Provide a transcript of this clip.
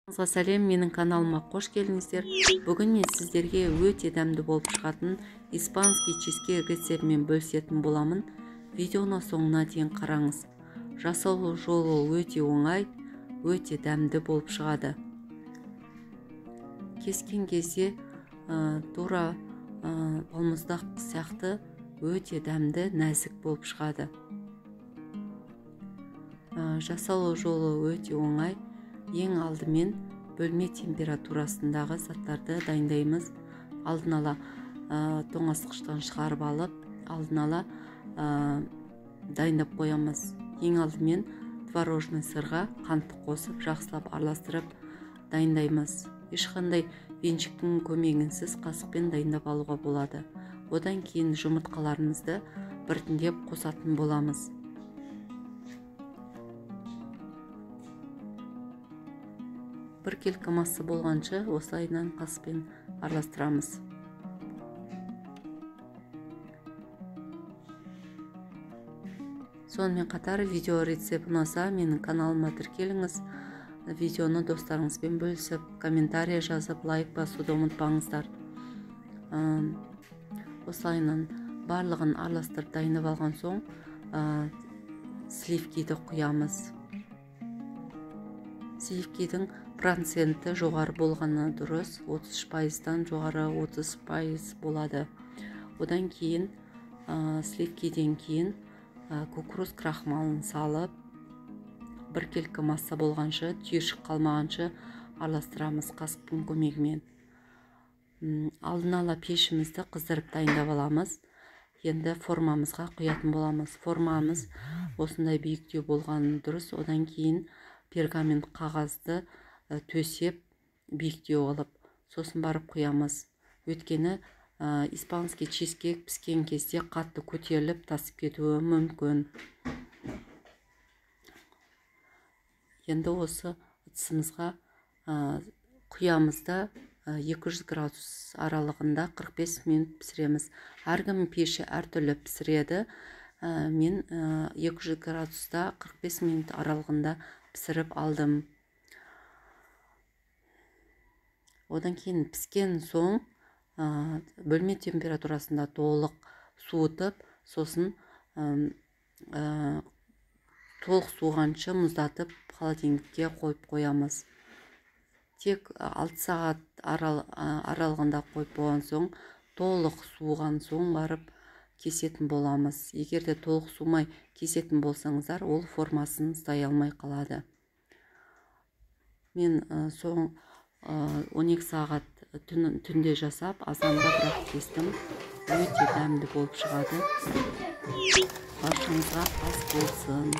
Сәлем, менің каналыма қош келдіңіздер. Бүгін мен сіздерге өте дәмді болып шығатын испанский чизкейк рецептімен бөлісетін боламын. Видеоны соңына дейін қараңыз. Жасалу жолы өте оңай, өте дәмді болып шығады. Кескен кезде тура балмұздақ сияқты өте дәмді, нәзік болып шығады. Жасалу жолы өте оңай. Ең алдымен бөлме температурасындағы заттарды дайындаймыз. Алдын ала тоңазытқыштан шығарып алып, алдын ала дайындап қоямыз. Ең алдымен творожный сырға қантты қосып, жақсылап араластырып дайындаймыз. Ешқандай венчиктің көмегінсіз қасықпен дайындап алуға болады. Одан кейін жұмыртқаларымызды біртіндеп қосатын боламыз. Біркелкі масса болғанша осылайынан қасықпен араластырамыз. Сонымен қатар видео рецепт ұнаса, менің каналыма тіркеліңіз. Видеоны достарыңызбен бөлісіп, комментарий жазып, лайк басуды ұмытпаңыздар. Осылайынан барлығын араластырып дайындап алған соң, сливкиді құямыз. Сливкидің проценті жоғары болғаны дұрыс, 33%-дан жоғары 30% болады. Одан кейін сливкиден кейін кукуруз крахмалын салып, біркелкі масса болғанша, түйіршік қалмағанша араластырамыз қасықтың көмегімен. Алдын ала пешімізді қыздырып дайындап аламыз. Енді формамызға құятын боламыз. Формамыз осындай биіктеу болғаны дұрыс. Одан кейін пергамент қағазды төсеп биіктеу алып, сосын барып құямыз. Өйткені испанский чизкейк піскен кезде қатты көтеріліп тасып кетуі мүмкін. Енді осы ыдысымызға құямыз да 200 градус аралығында 45 минут пісіреміз. Әркім пеші әртүрлі пісіреді. Мен 200 градуста 45 минут аралығында пісіріп алдым. Одан кейін піскен соң бөлме температурасында толық суытып, сосын толық суығанша мұздатып холодильникке қойып қоямыз. Тек 6 сағат аралығында қойып болған соң, толық суыған соң барып кесетін боламыз. Егер де толық сумай кесетін болсаңыздар, ол формасын ұстай алмай қалады. Мен соң 12 сағат түнде жасап, азанда бірақ кестім. Өте дәмді болып шығады. Баршаңызға ас болсын.